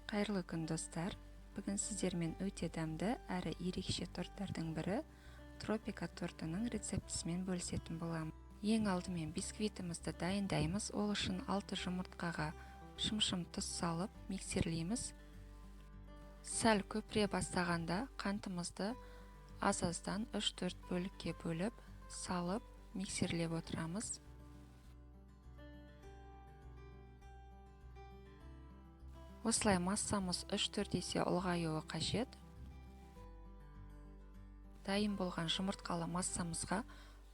Қайырлы күн, достар! Бүгін сіздермен өте дәмді әрі ерекше торттардың бірі Тропика тортының рецептісімен бөлісетін боламын. Ең алдымен бисквитімізді дайындаймыз. Ол үшін 6 жұмыртқаға шымшым тұз салып миксерлейміз. Сәл көпіре бастағанда қантымызды аз-аздан 3-4 бөлікке бөліп салып миксерлеп отырамыз. Осылай массамыз 3-4 есе ұлғаюы қажет. Дайын болған жұмыртқалы массамызға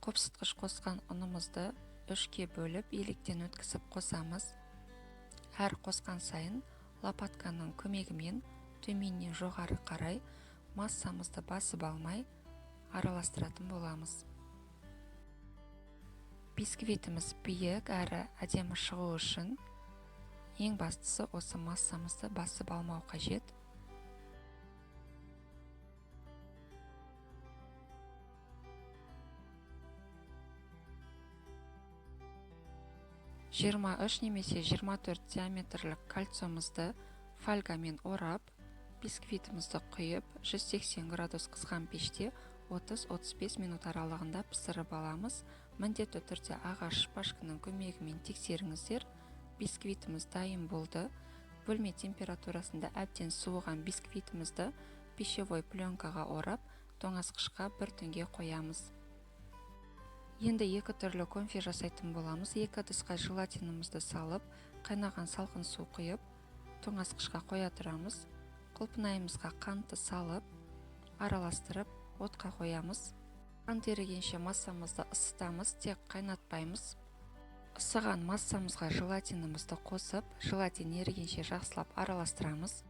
қопсытқыш қосқан ұнымызды 3-ке бөліп електен өткізіп қосамыз. Әр қосқан сайын лопатканың көмегімен төменнен жоғары қарай массамызды басып алмай араластыратын боламыз. Бисквитіміз биік әрі әдемі шығу үшін ең бастысы осы массамызды басып алмау қажет. 23 немесе 24 диаметрлік кольцомызды фольгамен орап, бисквитімізді құйып, 180 градус қызған пеште 30-35 минут аралығында пісіріп аламыз. Міндетті түрде ағаш шпажканың көмегімен тексеріңіздер. Бисквитіміз дайын болды. Бөлме температурасында әбден суыған бисквитімізді пищевой пленкаға орап, тоңазытқышқа бір түнге қоямыз. Енді екі түрлі конфи жасайтын боламыз. Екі ыдысқа желатинімізді салып, қайнаған салқын су құйып, тоңазытқышқа қоя тұрамыз. Құлпынайымызға қантты салып, араластырып, отқа қоямыз. Қант ерігенше массамызды ысытамыз, тек қайнатпаймыз. Ысыған массамызға желатинімізді қосып, желатин ерігенше жақсылап араластырамыз.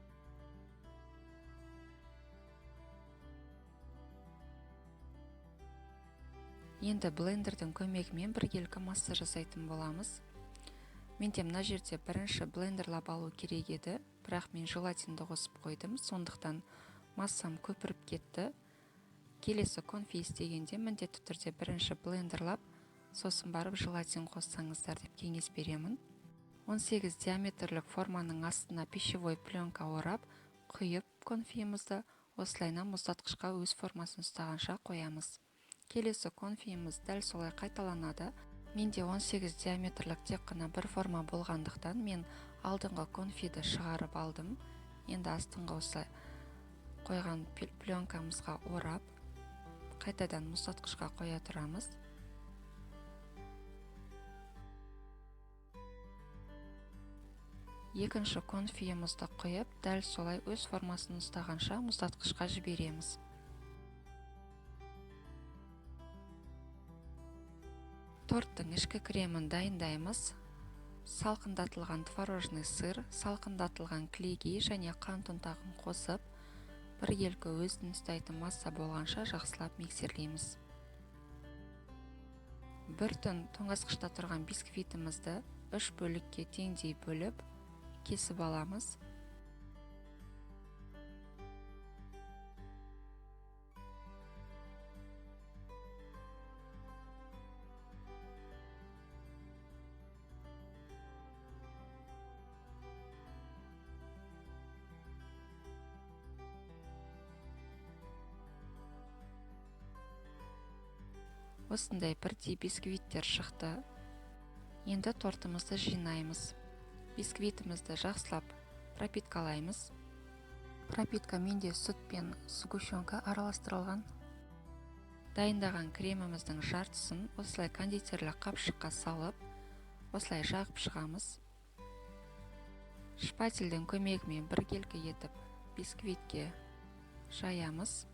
Енді блендердің көмегімен біркелкі масса жасайтын боламыз. Менде мына жерде бірінші блендерлап алу керек еді, бірақ мен желатинді қосып қойдым, сондықтан массам көпіріп кетті. Келесі конфи істегенде міндетті түрде бірінші блендерлап, сосын барып желатин қоссаңыздар деп кеңес беремін. 18 диаметрлік форманың астына пищевой пленка орап, құйып конфиімізді осылайынан мұздатқышқа өз формасын ұстағанша қоямыз. Келесі конфиіміз дәл солай қайталанады. Менде 18 диаметрлік тек қана бір форма болғандықтан мен алдыңғы конфиді шығарып алдым. Енді астыңғы осылай қойған пленкамызға орап, қайтадан мұздатқышқа қоя тұрамыз. Екінші конфиімізді құйып, дәл солай өз формасын ұстағанша мұздатқышқа жібереміз. Торттың ішкі кремін дайындаймыз. Салқындатылған творожный сыр, салқындатылған кілегей және қант ұнтағын қосып, біркелкі өзін ұстайтын масса болғанша жақсылап миксерлейміз. Бір түн тоңазытқышта тұрған бисквитімізді 3 бөлікке теңдей бөліп, кесіп аламыз. Осындай бірдей бисквиттер шықты. Енді тортымызды жинаймыз. Бисквитімізді жақсылап пропиткалаймыз. Пропитка менде сүт пен сгущенка араластырылған. Дайындаған креміміздің жартысын осылай кондитерлік қапшыққа салып, осылай жағып шығамыз. Шпательдің көмегімен біркелкі етіп бисквитке жаямыз.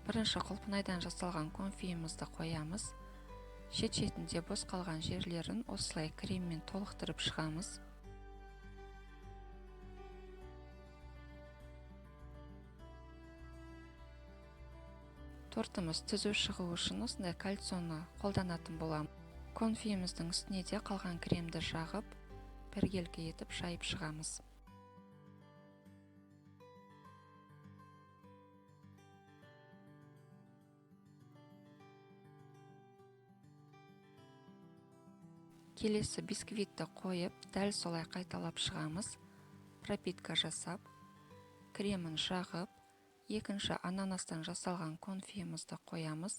Бірінші құлпынайдан жасалған конфиімізді қоямыз. Шет-шетінде бос қалған жерлерін осылай креммен толықтырып шығамыз. Тортымыз түзу шығу үшін осындай кольцоны қолданатын боламыз. Конфиіміздің үстіне де қалған кремді жағып, біркелкі етіп жайып шығамыз. Келесі бисквитті қойып, дәл солай қайталап шығамыз. Пропитка жасап, кремін жағып, екінші ананастан жасалған конфиімізді қоямыз.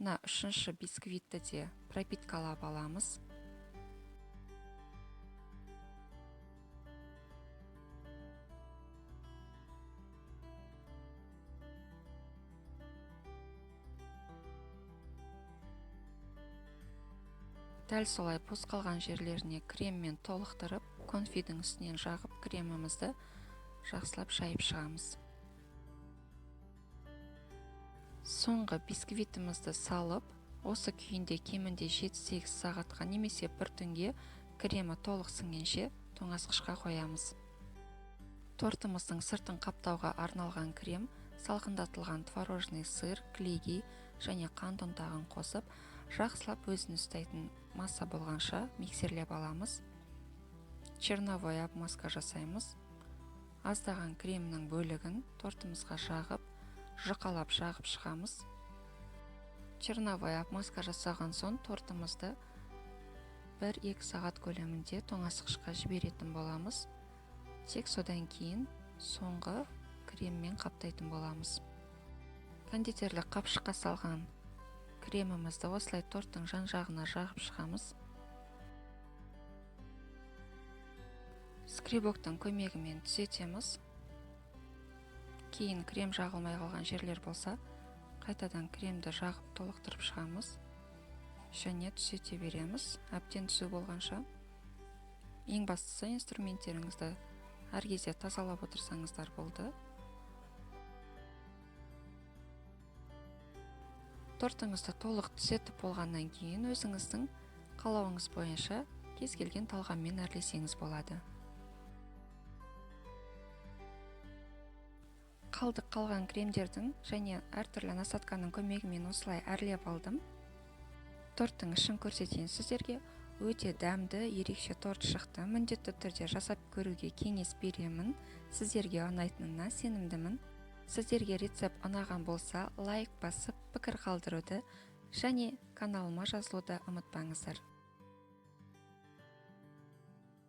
Мына үшінші бисквитті де пропиткалап аламыз. Дәл солай бос қалған жерлеріне креммен толықтырып, конфидің үстінен жағып, кремімізді жақсылап жайып шығамыз. Соңғы бисквитімізді салып, осы күйінде кемінде 7-8 сағатқа немесе бір түнге кремі толық сіңгенше тоңазытқышқа қоямыз. Тортымыздың сыртын қаптауға арналған крем, салқындатылған творожный сыр, клейгей және қант ұнтағын қосып, жақсылап өзін ұстайтын масса болғанша миксерлеп аламыз. Черновой обмазка жасаймыз. Аздаған кремнің бөлігін тортымызға жағып, жұқалап жағып шығамыз. Черновой обмазка жасаған соң тортымызды 1-2 сағат көлемінде тоңазытқышқа жіберетін боламыз. Тек содан кейін соңғы креммен қаптайтын боламыз. Кондитерлік қапшыққа салған кремімізді осылай торттың жан-жағына жағып шығамыз. Скребоктың көмегімен түзетеміз. Кейін крем жағылмай қалған жерлер болса, қайтадан кремді жағып толықтырып шығамыз. Және түзете береміз, әбден түзу болғанша. Ең бастысы инструменттеріңізді әр кезде тазалап отырсаңыздар болды. Тортыңызды толық түзетіп болғаннан кейін өзіңіздің қалауыңыз бойынша кез келген талғаммен әрлесеңіз болады. Қалдық қалған кремдердің және әртүрлі насадканың көмегімен осылай әрлеп алдым. Торттың ішін көрсетейін сіздерге. Өте дәмді, ерекше торт шықты. Міндетті түрде жасап көруге кеңес беремін. Сіздерге ұнайтынына сенімдімін. Сіздерге рецепт ұнаған болса, лайк басып, пікір қалдыруды және каналыма жазылуды ұмытпаңыздар.